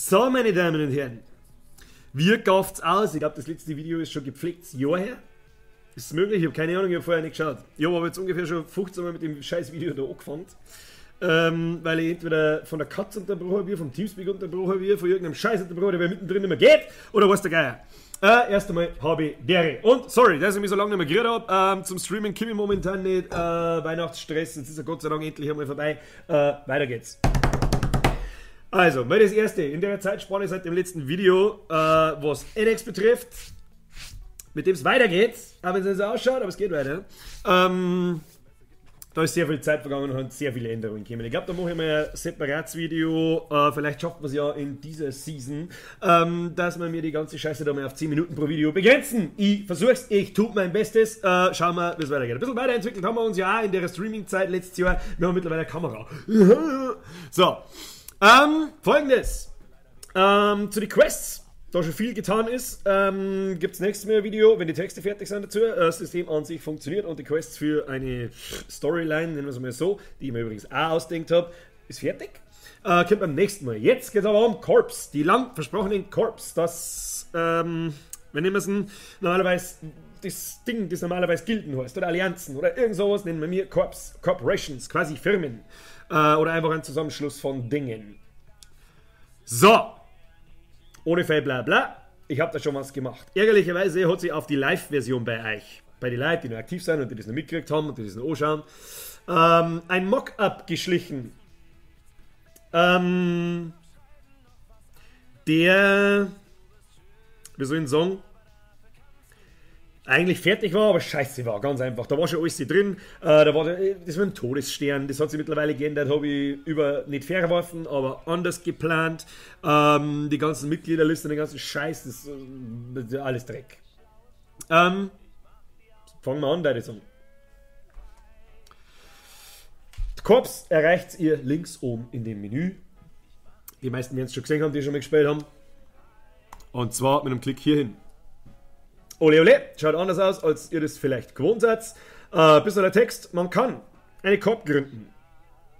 So, meine Damen und Herren, wie gafft's aus? Ich glaube, das letzte Video ist schon gepflegt Jahr her. Ist es möglich? Ich habe keine Ahnung, ich habe vorher nicht geschaut. Ich habe aber jetzt ungefähr schon 15 Mal mit dem scheiß Video da angefangen. Weil ich entweder von der Katze unterbrochen habe, vom Teamspeak unterbrochen habe, von irgendeinem Scheiß unterbrochen, der mittendrin nicht mehr geht, oder was der Geier. Erst einmal habe ich dere. Und sorry, dass ich mich so lange nicht mehr gerührt habe. Zum Streamen komme ich momentan nicht. Weihnachtsstress, jetzt ist er Gott sei Dank endlich einmal vorbei. Weiter geht's. Also, mal das erste. In der Zeitspanne seit dem letzten Video, was NX betrifft, mit dem es weitergeht, auch wenn es nicht so ausschaut, aber es geht weiter. Da ist sehr viel Zeit vergangen und sehr viele Änderungen gekommen. Ich glaube, da mache ich mal ein separates Video. Vielleicht schafft man es ja in dieser Season, dass wir mir die ganze Scheiße da mal auf 10 Minuten pro Video begrenzen. Ich versuch's, ich tue mein Bestes. Schauen wir, wie es weitergeht. Ein bisschen weiterentwickelt haben wir uns ja auch in der Streaming-Zeit letztes Jahr. Wir haben mittlerweile eine Kamera. So. Folgendes. Zu den Quests. Da schon viel getan ist, gibt es nächstes Mal ein Video, wenn die Texte fertig sind dazu. Das System an sich funktioniert und die Quests für eine Storyline, nennen wir es mal so, die ich mir übrigens auch ausgedacht habe, ist fertig. Kommt beim nächsten Mal. Jetzt geht es aber um Corps, die lang versprochenen Corps. Das, wir nehmen es normalerweise das Ding, das normalerweise Gilden heißt, oder Allianzen oder irgend sowas, nennen wir mir Corps, Corporations, quasi Firmen. Oder einfach ein Zusammenschluss von Dingen. So. Ohne viel bla bla, ich habe da schon was gemacht. Ärgerlicherweise hat sich auf die Live-Version bei euch, bei den Leuten, die noch aktiv sind und die das noch mitgekriegt haben und die das noch anschauen, ein Mock-up geschlichen. Der, wie soll ich sagen, eigentlich fertig war, aber scheiße war, ganz einfach. Da war schon alles drin, da war das mit dem Todesstern, das hat sich mittlerweile geändert, habe ich über nicht verworfen, aber anders geplant. Die ganzen Mitgliederlisten, den ganzen Scheiß, das ist alles Dreck. Fangen wir an, würde ich sagen. Die Corps erreicht ihr links oben in dem Menü. Die meisten werden es schon gesehen haben, die schon mal gespielt haben. Und zwar mit einem Klick hier hin. Ole ole, schaut anders aus, als ihr das vielleicht gewohnt seid. Bisschen der Text, man kann eine Corp gründen.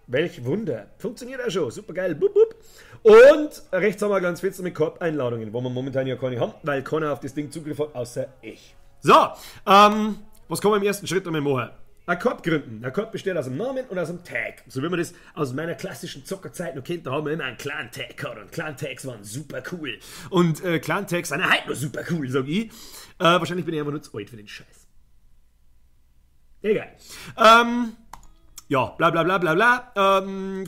Welch Wunder. Funktioniert auch schon, super geil. Bup, bup. Und rechts haben wir ganz Fenster mit Corp-Einladungen, wo wir momentan ja keine haben, weil keiner auf das Ding Zugriff hat, außer ich. So, was kann man im ersten Schritt einmal machen? Ein Corp gründen. Ein Corp besteht aus einem Namen und aus einem Tag. So wie man das aus meiner klassischen Zockerzeit noch kennt, da haben wir immer einen Clan-Tag gehabt und Clan-Tags waren super cool. Und Clan-Tags sind heute noch super cool, sag ich. Wahrscheinlich bin ich einfach nur zu alt für den Scheiß. Egal. Ja, bla bla bla bla bla.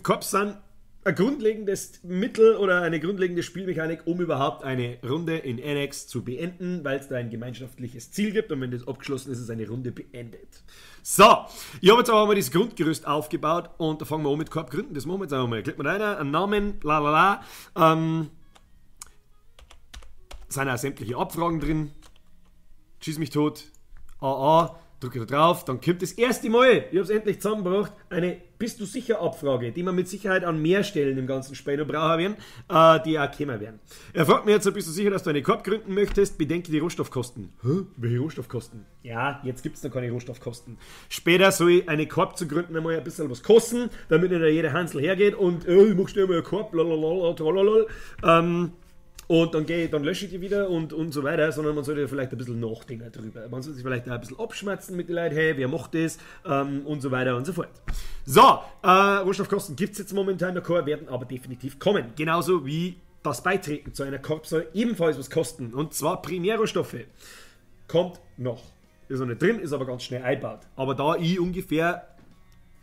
Corps sind ein grundlegendes Mittel oder eine grundlegende Spielmechanik, um überhaupt eine Runde in NX zu beenden, weil es da ein gemeinschaftliches Ziel gibt und wenn das abgeschlossen ist, ist eine Runde beendet. So, ich habe jetzt aber mal das Grundgerüst aufgebaut und da fangen wir an mit Corp gründen. Das machen wir jetzt einfach mal. Klickt mal rein, einen Namen, bla bla bla. Sind auch sämtliche Abfragen drin. Schieß mich tot. AA. Drücke da drauf, dann kommt das erste Mal, ich hab's endlich zusammengebracht, eine Bist du sicher Abfrage, die man mit Sicherheit an mehr Stellen im ganzen Spiel noch brauchen werden, die auch kommen werden. Er fragt mich jetzt, bist du sicher, dass du eine Corp gründen möchtest? Bedenke die Rohstoffkosten. Hä? Welche Rohstoffkosten? Ja, jetzt gibt's noch keine Rohstoffkosten. Später soll eine Corp zu gründen einmal ein bisschen was kosten, damit nicht jeder Hansel hergeht und ich mach schnell mal eine Corp, lalalala, tralalal. Und dann gehe ich, dann lösche ich die wieder und so weiter, sondern man sollte vielleicht ein bisschen nachdenken drüber. Man sollte sich vielleicht auch ein bisschen abschmerzen mit den Leuten, hey, wer macht das? Und so weiter und so fort. So, Rohstoffkosten gibt es jetzt momentan noch keine, werden aber definitiv kommen. Genauso wie das Beitreten zu einer Corp soll ebenfalls was kosten. Und zwar Primärrohstoffe. Kommt noch. Ist noch nicht drin, ist aber ganz schnell eingebaut. Aber da ich ungefähr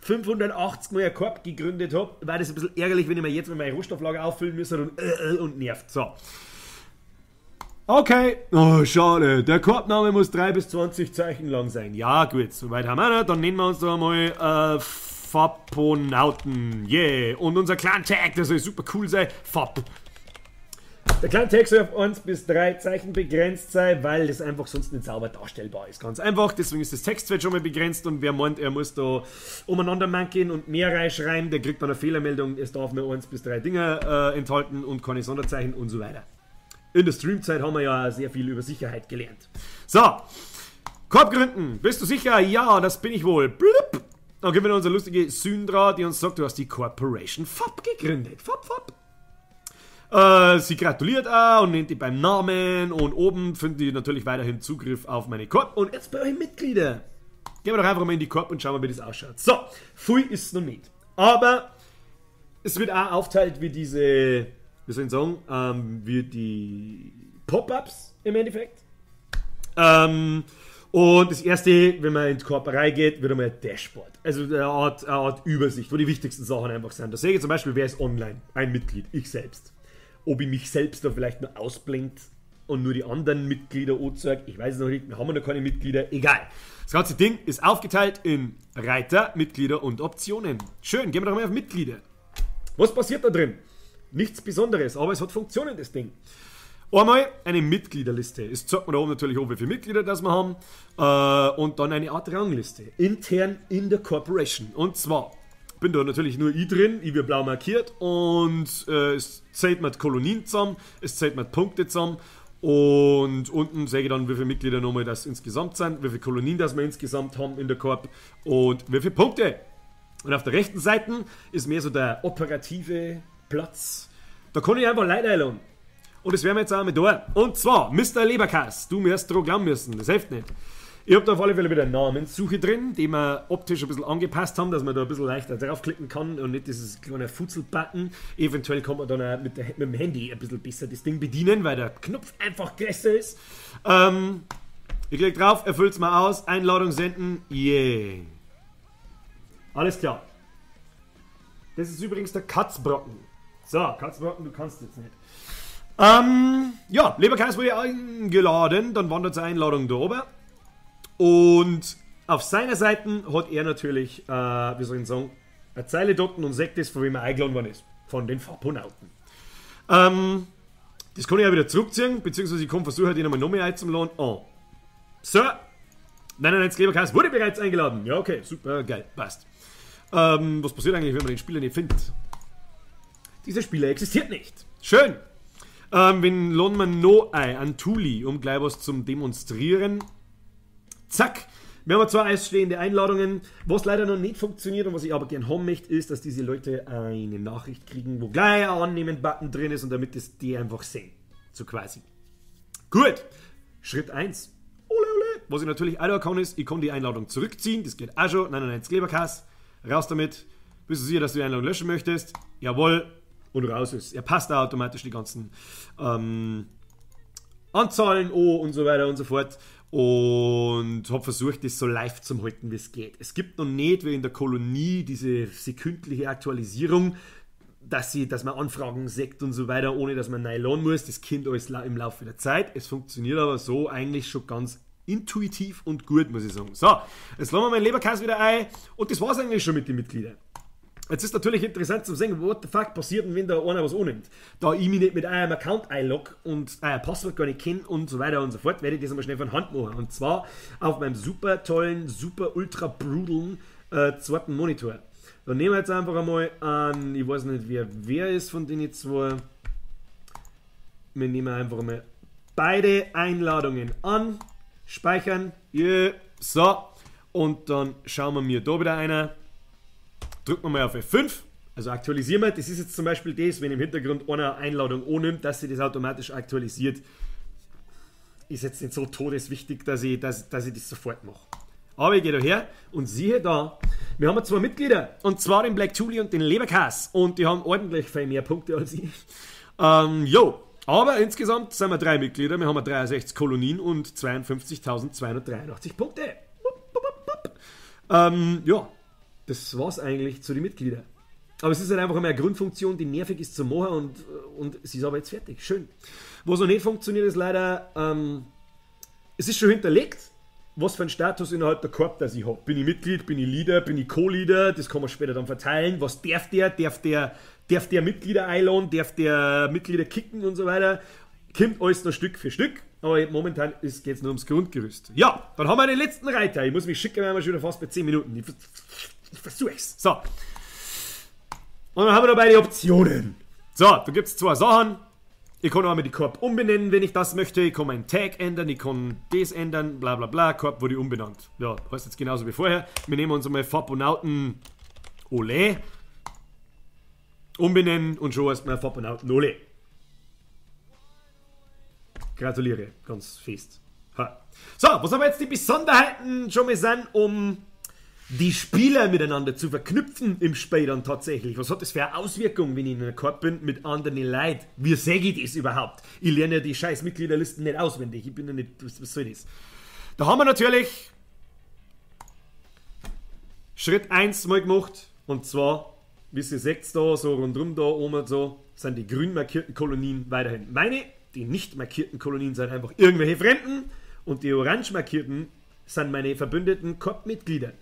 580 Mal einen Korb gegründet habe, war das ein bisschen ärgerlich, wenn ich mir jetzt mal meine Rohstofflager auffüllen müsste und nervt. So. Okay. Oh, schade. Der Korbname muss 3 bis 20 Zeichen lang sein. Ja, gut. Soweit haben wir noch. Dann nennen wir uns da mal Faponauten. Yeah. Und unser Clan-Tag, der soll super cool sein. Fab. Der Clan-Tag soll auf 1 bis 3 Zeichen begrenzt sein, weil das einfach sonst nicht sauber darstellbar ist. Ganz einfach, deswegen ist das Textfeld schon mal begrenzt und wer meint, er muss da umeinander manken und mehr reinschreiben, der kriegt dann eine Fehlermeldung, es darf nur 1 bis 3 Dinge enthalten und keine Sonderzeichen und so weiter. In der Streamzeit haben wir ja sehr viel über Sicherheit gelernt. So, Corp gründen, bist du sicher? Ja, das bin ich wohl. Blub. Dann gibt es unsere lustige Syndra, die uns sagt, du hast die Corporation FAB gegründet. FAB, FAB. Sie gratuliert auch und nennt die beim Namen und oben finden die natürlich weiterhin Zugriff auf meine Korb. Und jetzt brauche ich Mitglieder. Gehen wir doch einfach mal in die Korb und schauen mal, wie das ausschaut. So, viel ist es noch nicht. Aber es wird auch aufteilt wie diese, wie soll ich sagen, wie die Pop-Ups im Endeffekt. Und das erste, wenn man in die Korb reingeht, wird einmal ein Dashboard. Also eine Art Übersicht, wo die wichtigsten Sachen einfach sind. Da sehe ich zum Beispiel, wer ist online? Ein Mitglied, ich selbst. Ob ich mich selbst da vielleicht nur ausblendet und nur die anderen Mitglieder anzeige, ich weiß es noch nicht, wir haben noch keine Mitglieder, egal. Das ganze Ding ist aufgeteilt in Reiter, Mitglieder und Optionen. Schön, gehen wir doch mal auf Mitglieder. Was passiert da drin? Nichts Besonderes, aber es hat Funktionen, das Ding. Einmal eine Mitgliederliste. Es zeigt mir da oben natürlich auch, wie viele Mitglieder das wir haben. Und dann eine Art Rangliste. Intern in der Corporation. Und zwar bin da natürlich nur ich drin, ich wird blau markiert und es zählt mir die Kolonien zusammen, es zählt mir die Punkte zusammen und unten sehe ich dann, wie viele Mitglieder nochmal das insgesamt sind, wie viele Kolonien das wir insgesamt haben in der Korb und wie viele Punkte. Und auf der rechten Seite ist mehr so der operative Platz. Da kann ich einfach Leute einladen. Und das werden wir jetzt auch mit da. Und zwar, Mr. Leberkass, du wirst drauf glauben müssen, das hilft nicht. Ich habe da auf alle Fälle wieder eine Namenssuche drin, die wir optisch ein bisschen angepasst haben, dass man da ein bisschen leichter draufklicken kann und nicht dieses kleine Futzel-Button. Eventuell kann man dann auch mit dem Handy ein bisschen besser das Ding bedienen, weil der Knopf einfach größer ist. Ich klicke drauf, erfüllt's mal aus, Einladung senden, yeah. Alles klar. Das ist übrigens der Katzbrocken. So, Katzbrocken, du kannst jetzt nicht. Ja, Leberkäse wurde eingeladen, dann wandert seine Einladung da oben. Und auf seiner Seite hat er natürlich, wie soll ich sagen, eine Zeile dort und sagt das, von wem er eingeladen worden ist. Von den Faponauten. Das kann ich auch wieder zurückziehen, beziehungsweise ich kann versuchen, den nochmal einzuladen. Oh. So, 99 Leberkäse wurde bereits eingeladen. Ja, okay, super, geil, passt. Was passiert eigentlich, wenn man den Spieler nicht findet? Dieser Spieler existiert nicht. Schön. Wen laden wir noch ein? An Tuli, um gleich was zum Demonstrieren. Zack! Wir haben zwei ausstehende Einladungen. Was leider noch nicht funktioniert und was ich aber gern haben möchte, ist, dass diese Leute eine Nachricht kriegen, wo gleich ein Annehmen-Button drin ist und damit das die einfach sehen. So quasi. Gut! Schritt 1. Ole, ole. Was ich natürlich auch noch kann, ist, ich kann die Einladung zurückziehen. Das geht auch schon. 99 Leberkass. Raus damit. Bist du sicher, dass du die Einladung löschen möchtest? Jawohl. Und raus ist. Er passt da automatisch die ganzen Anzahlen an und so weiter und so fort. Und habe versucht, das so live zu halten, wie es geht. Es gibt noch nicht, wie in der Kolonie, diese sekündliche Aktualisierung, dass man Anfragen sägt und so weiter, ohne dass man neu laden muss. Das kommt alles im Laufe der Zeit. Es funktioniert aber so eigentlich schon ganz intuitiv und gut, muss ich sagen. So, jetzt lassen wir meinen Leberkäse wieder ein. Und das war's eigentlich schon mit den Mitgliedern. Jetzt ist natürlich interessant zu sehen, what the fuck passiert denn, wenn da einer was annimmt. Da ich mich nicht mit eurem Account einlogge und euer Passwort gar nicht kenne und so weiter und so fort, werde ich das einmal schnell von Hand machen. Und zwar auf meinem super tollen, super ultra brutalen zweiten Monitor. Dann nehmen wir jetzt einfach einmal an, ich weiß nicht, wer ist von denen zwei. Wir nehmen einfach mal beide Einladungen an, speichern, yeah, so, und dann schauen wir mir da wieder einer. Drücken wir mal auf F5, also aktualisieren wir. Das ist jetzt zum Beispiel das, wenn im Hintergrund einer Einladung annimmt, dass sie das automatisch aktualisiert. Ist jetzt nicht so todeswichtig, dass ich das sofort mache. Aber ich gehe da her und siehe da, wir haben zwei Mitglieder, und zwar den Black Tuli und den Leberkass. Und die haben ordentlich viel mehr Punkte als ich. Jo, aber insgesamt sind wir 3 Mitglieder, wir haben 63 Kolonien und 52.283 Punkte. Ja. Das war's eigentlich zu den Mitgliedern. Aber es ist halt einfach einmal eine Grundfunktion, die nervig ist zu machen und sie ist aber jetzt fertig. Schön. Was noch nicht funktioniert, ist leider, es ist schon hinterlegt, was für einen Status innerhalb der Korb das ich habe. Bin ich Mitglied, bin ich Leader, bin ich Co-Leader, das kann man später dann verteilen. Was darf der? Darf der Mitglieder einladen? Darf der Mitglieder kicken und so weiter? Kommt alles noch Stück für Stück, aber momentan geht es nur ums Grundgerüst. Ja, dann haben wir den letzten Reiter. Ich muss mich schicken, wir haben schon wieder fast bei 10 Minuten. Ich versuch's. So. Und dann haben wir noch beide Optionen. So, da gibt es zwei Sachen. Ich kann auch mal die Korb umbenennen, wenn ich das möchte. Ich kann meinen Tag ändern, ich kann das ändern, bla bla bla. Korb wurde umbenannt. Ja, heißt jetzt genauso wie vorher. Wir nehmen uns einmal Faponauten Ole. Umbenennen und schon erstmal Faponauten Ole. Gratuliere, ganz fest. Ha. So, was aber jetzt die Besonderheiten schon mal sind, um die Spieler miteinander zu verknüpfen im Spiel dann tatsächlich. Was hat das für eine Auswirkung, wenn ich in einer Korb bin mit anderen Leuten? Wie sehe ich das überhaupt? Ich lerne ja die scheiß Mitgliederlisten nicht auswendig. Ich bin ja nicht, was soll das? Da haben wir natürlich Schritt 1 mal gemacht. Und zwar, wie ihr seht da, so rundrum da oben so, sind die grün markierten Kolonien weiterhin meine. Die nicht markierten Kolonien sind einfach irgendwelche Fremden. Und die orange markierten sind meine verbündeten Korb-Mitglieder.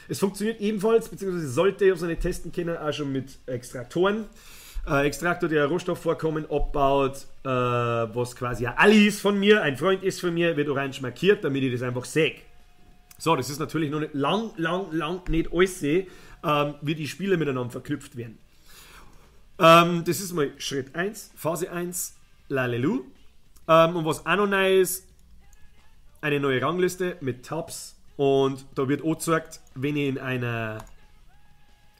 Es funktioniert ebenfalls, beziehungsweise sollte ich auf seine testen können, auch schon mit Extraktoren. Extraktor, der Rohstoffvorkommen abbaut, was quasi ein Ally ist von mir, ein Freund ist von mir, wird orange markiert, damit ich das einfach sehe. So, das ist natürlich noch nicht lang, lang, lang nicht alles sehe, wie die Spiele miteinander verknüpft werden. Das ist mal Schritt 1, Phase 1, Lalelu. Und was auch noch neu ist, eine neue Rangliste mit Tabs. Und da wird auch gezeigt, wenn ich in einer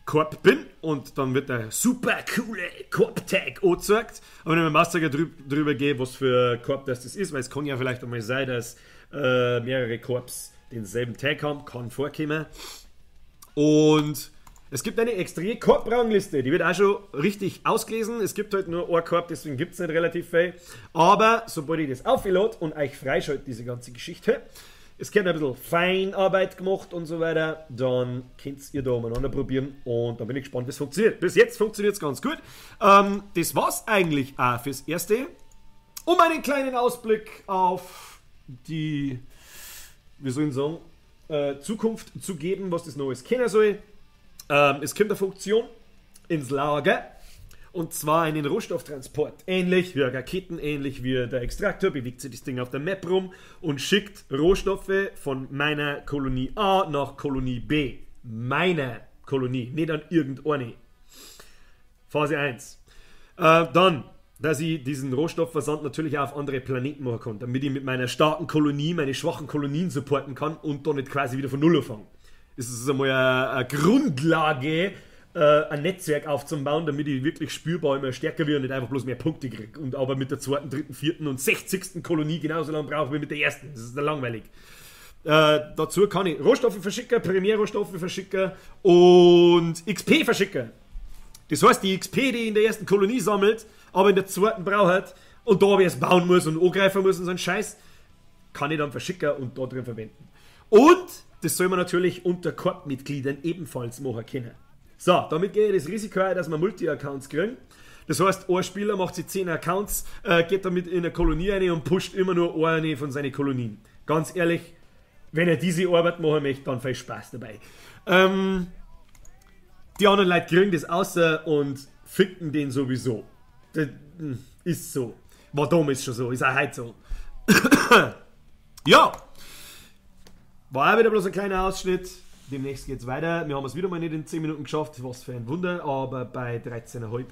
Korb bin und dann wird der super coole Korb-Tag angezeigt. Aber wenn ich mit dem Mauszeiger drüber gehe, was für Korb das ist, weil es kann ja vielleicht einmal sein, dass mehrere Korps denselben Tag haben, kann vorkommen. Und es gibt eine extra Korb-Rangliste, die wird auch schon richtig ausgelesen. Es gibt halt nur einen Korb, deswegen gibt es nicht relativ viel. Aber sobald ich das auflade und euch freischalte, diese ganze Geschichte, es wird ein bisschen Feinarbeit gemacht und so weiter, dann könnt ihr da umeinander probieren und dann bin ich gespannt, wie es funktioniert. Bis jetzt funktioniert es ganz gut. Das war's eigentlich auch fürs Erste. Um einen kleinen Ausblick auf die, wie soll ich sagen, Zukunft zu geben, was das Neues kennen soll. Es kommt eine Funktion ins Lager. Und zwar einen Rohstofftransport. Ähnlich wie Raketen, ähnlich wie der Extraktor, bewegt sich das Ding auf der Map rum und schickt Rohstoffe von meiner Kolonie A nach Kolonie B. Meiner Kolonie, nicht an irgendeine. Phase 1. Dann, dass ich diesen Rohstoffversand natürlich auch auf andere Planeten machen kann, damit ich mit meiner starken Kolonie meine schwachen Kolonien supporten kann und dann nicht quasi wieder von Null anfangen. Das ist einmal eine Grundlage, ein Netzwerk aufzubauen, damit ich wirklich spürbar immer stärker werde und nicht einfach bloß mehr Punkte kriege. Und aber mit der zweiten, dritten, vierten und 60. Kolonie genauso lange brauche wie mit der ersten. Das ist dann langweilig. Dazu kann ich Rohstoffe verschicken, Primärrohstoffe verschicken und XP verschicken. Das heißt, die XP, die ich in der ersten Kolonie sammelt, aber in der zweiten braucht und da ich es bauen muss und angreifen muss und so einen Scheiß, kann ich dann verschicken und da drin verwenden. Und das soll man natürlich unter Korb-Mitgliedern ebenfalls machen können. So, damit gehe ich das Risiko ein, dass wir Multi-Accounts kriegen. Das heißt, ein Spieler macht sich 10 Accounts, geht damit in eine Kolonie rein und pusht immer nur eine von seinen Kolonien. Ganz ehrlich, wenn er diese Arbeit machen möchte, dann viel Spaß dabei. Die anderen Leute kriegen das außer und ficken den sowieso. Das ist so. War damals schon so, ist auch heute so. Ja! War auch wieder bloß ein kleiner Ausschnitt. Demnächst geht's weiter. Wir haben es wieder mal nicht in 10 Minuten geschafft. Was für ein Wunder, aber bei 13,5.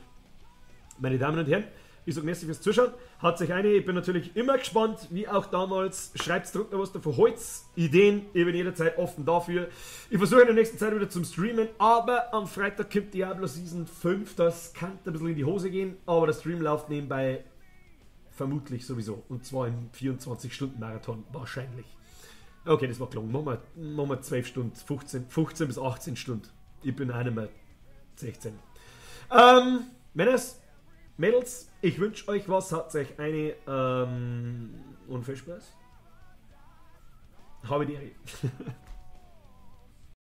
Meine Damen und Herren, ich sage merci fürs Zuschauen. Haut euch eine. Ich bin natürlich immer gespannt, wie auch damals. Schreibt drunter was davon. Holz, Ideen, ich bin jederzeit offen dafür. Ich versuche in der nächsten Zeit wieder zum Streamen, aber am Freitag kommt Diablo Season 5. Das kann ein bisschen in die Hose gehen, aber der Stream läuft nebenbei vermutlich sowieso. Und zwar im 24-Stunden-Marathon wahrscheinlich. Okay, das war gelungen. Machen wir 12 Stunden, 15 bis 18 Stunden. Ich bin auch nicht mehr 16. Männers, Mädels, ich wünsche euch was. Habt euch eine und viel Spaß. Habe die Ehre.